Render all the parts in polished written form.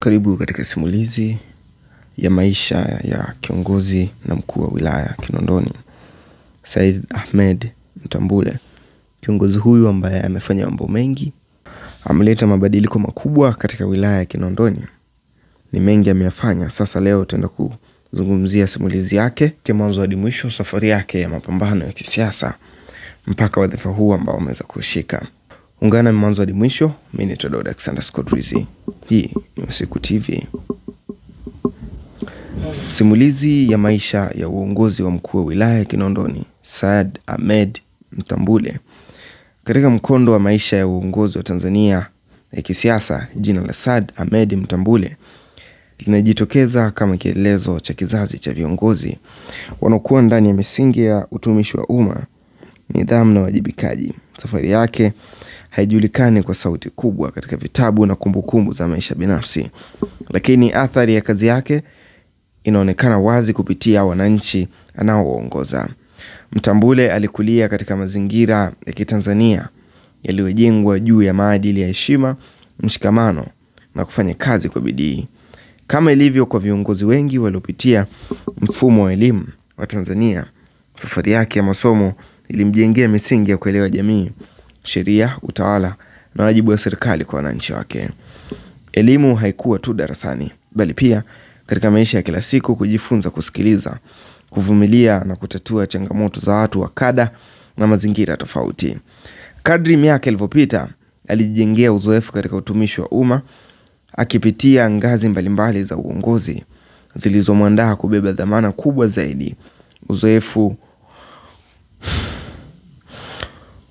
Karibu katika simulizi ya maisha ya kiongozi na mkuu wa wilaya Kinondoni, Said Ahmed Mtambule. Kiongozi huyu ambaye amefanya mambo mengi, ameleta mabadiliko makubwa katika wilaya ya Kinondoni. Ni mengi ameyafanya. Sasa leo tutaenda kuzungumzia simulizi yake mwanzo hadi mwisho, safari yake ya mapambano ya kisiasa mpaka wadhifa huu ambao ameweza kushika. Ungana mwanzo hadi mwisho. Mimi ni Tododax underscore Rizzi. Hii ni Usiku TV. Simulizi ya maisha ya uongozi wa mkuu wa wilaya ya Kinondoni, Saad Ahmed Mtambule. Katika mkondo wa maisha ya uongozi wa Tanzania ya kisiasa, jina la Saad Ahmed Mtambule linajitokeza kama kielelezo cha kizazi cha viongozi wanaokuwa ndani ya misingi ya utumishi wa umma, nidhamu na uwajibikaji. Safari yake haijulikani kwa sauti kubwa katika vitabu na kumbukumbu za maisha binafsi, lakini athari ya kazi yake inaonekana wazi kupitia wananchi anaoongoza. Mtambule alikulia katika mazingira ya Kitanzania yaliyojengwa juu ya maadili ya heshima, mshikamano na kufanya kazi kwa bidii. Kama ilivyo kwa viongozi wengi waliopitia mfumo wa elimu wa Tanzania, safari yake ya masomo ilimjengea misingi ya kuelewa jamii, sheria, utawala na wajibu wa serikali kwa wananchi wake. Elimu haikuwa tu darasani, bali pia katika maisha ya kila siku, kujifunza kusikiliza, kuvumilia na kutatua changamoto za watu wa kada na mazingira tofauti. Kadri miaka ilivyopita, alijijengea uzoefu katika utumishi wa umma, akipitia ngazi mbalimbali za uongozi zilizomwandaa kubeba dhamana kubwa zaidi.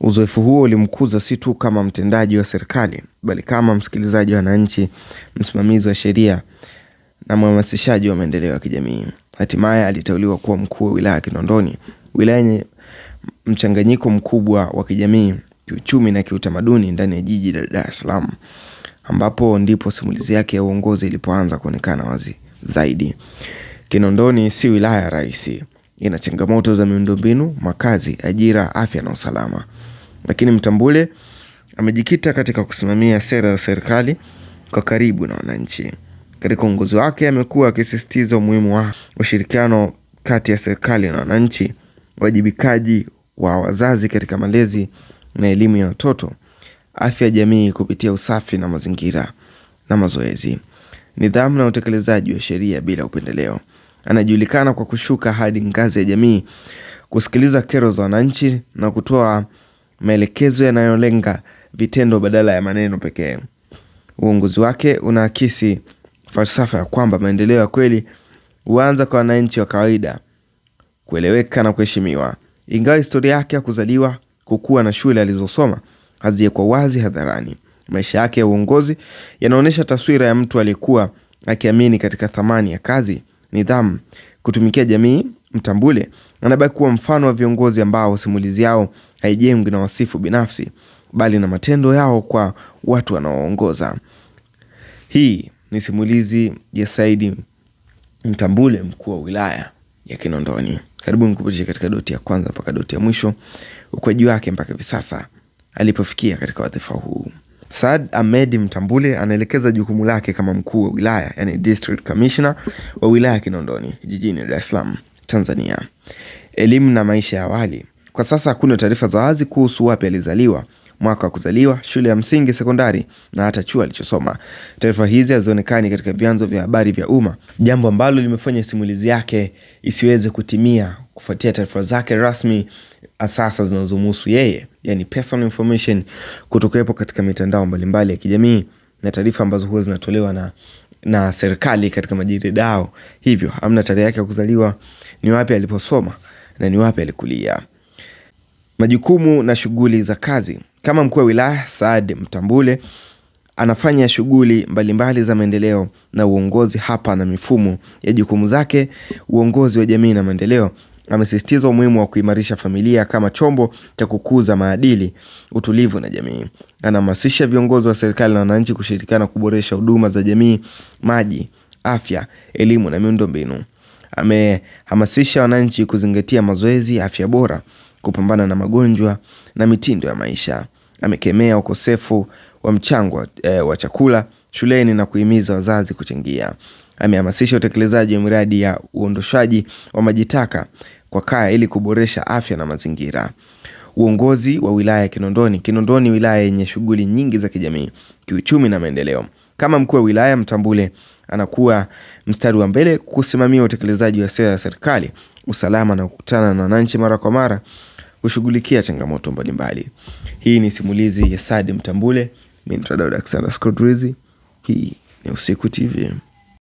Uzoefu huo ulimkuza si tu kama mtendaji wa serikali, bali kama msikilizaji wa wananchi, msimamizi wa sheria na mhamasishaji wa maendeleo ya kijamii. Hatimaye aliteuliwa kuwa mkuu wa wilaya ya Kinondoni, wilaya yenye mchanganyiko mkubwa wa kijamii, kiuchumi na kiutamaduni ndani ya jiji la Dar es Salaam, ambapo ndipo simulizi yake ya uongozi ilipoanza kuonekana wazi zaidi. Kinondoni si wilaya rahisi, ina changamoto za miundombinu, makazi, ajira, afya na usalama. Lakini Mtambule amejikita katika kusimamia sera za serikali kwa karibu na wananchi. Katika uongozi wake amekuwa akisisitiza umuhimu wa ushirikiano kati ya serikali na wananchi, uwajibikaji wa wazazi katika malezi na elimu ya watoto, afya ya jamii kupitia usafi na mazingira na mazoezi, nidhamu na utekelezaji wa sheria bila upendeleo. Anajulikana kwa kushuka hadi ngazi ya jamii, kusikiliza kero za wananchi na kutoa maelekezo yanayolenga vitendo badala ya maneno pekee. Uongozi wake unaakisi falsafa ya kwamba maendeleo ya kweli huanza kwa wananchi wa kawaida, kueleweka na kuheshimiwa. Ingawa historia yake ya kuzaliwa, kukua na shule alizosoma hazijakuwa wazi hadharani, maisha yake ya uongozi yanaonyesha taswira ya mtu aliyekuwa akiamini katika thamani ya kazi, nidhamu, kutumikia jamii. Mtambule anabaki kuwa mfano wa viongozi ambao simulizi yao haijengwi na wasifu binafsi, bali na matendo yao kwa watu wanaoongoza. Hii ni simulizi ya Saidi Mtambule, mkuu wa wilaya ya Kinondoni. Karibu nikupitishe katika doti ya kwanza mpaka doti ya mwisho, ukuaji wake mpaka hivi sasa alipofikia katika wadhifa huu. Saad Ahmed Mtambule anaelekeza jukumu lake kama mkuu wa wilaya, yani District Commissioner wa wilaya ya Kinondoni jijini Dar es Salaam, Tanzania. Elimu na maisha ya awali. Kwa sasa hakuna taarifa za wazi kuhusu wapi alizaliwa, mwaka wa kuzaliwa, shule ya msingi, sekondari na hata chuo alichosoma. Taarifa hizi hazionekani katika vyanzo vya habari vya umma, jambo ambalo limefanya simulizi yake isiweze kutimia kufuatia taarifa zake rasmi sasa zinazomhusu yeye, yani personal information, kutokuwepo katika mitandao mbalimbali ya kijamii na taarifa ambazo huwa zinatolewa na serikali katika majarida yao. Hivyo hamna tarehe yake ya kuzaliwa, ni wapi aliposoma na ni wapi alikulia. Majukumu na shughuli za kazi. Kama mkuu wa wilaya, Saad Mtambule anafanya shughuli mbalimbali za maendeleo na uongozi hapa na mifumo ya jukumu zake, uongozi wa jamii na maendeleo. Amesisitiza umuhimu wa kuimarisha familia kama chombo cha kukuza maadili, utulivu na jamii. Anahamasisha viongozi wa serikali na wananchi kushirikiana kuboresha huduma za jamii, maji, afya, elimu na miundombinu. Amehamasisha wananchi kuzingatia mazoezi, afya bora, kupambana na magonjwa na mitindo ya maisha. Amekemea ukosefu wa mchango wa chakula shuleni na kuhimiza wazazi kuchangia. Amehamasisha utekelezaji wa miradi ya uondoshaji wa maji taka kwa kaya ili kuboresha afya na mazingira. Uongozi wa wilaya ya Kinondoni. Kinondoni wilaya yenye shughuli nyingi za kijamii, kiuchumi na maendeleo. Kama mkuu wa wilaya, Mtambule anakuwa mstari wa mbele kusimamia utekelezaji wa sera ya serikali, usalama na kukutana na wananchi mara kwa mara kushughulikia changamoto mbalimbali. Hii ni simulizi ya Saad Mtambule. Mimi ni Daud Alexander Scott Rizzi. Hii ni Usiku TV.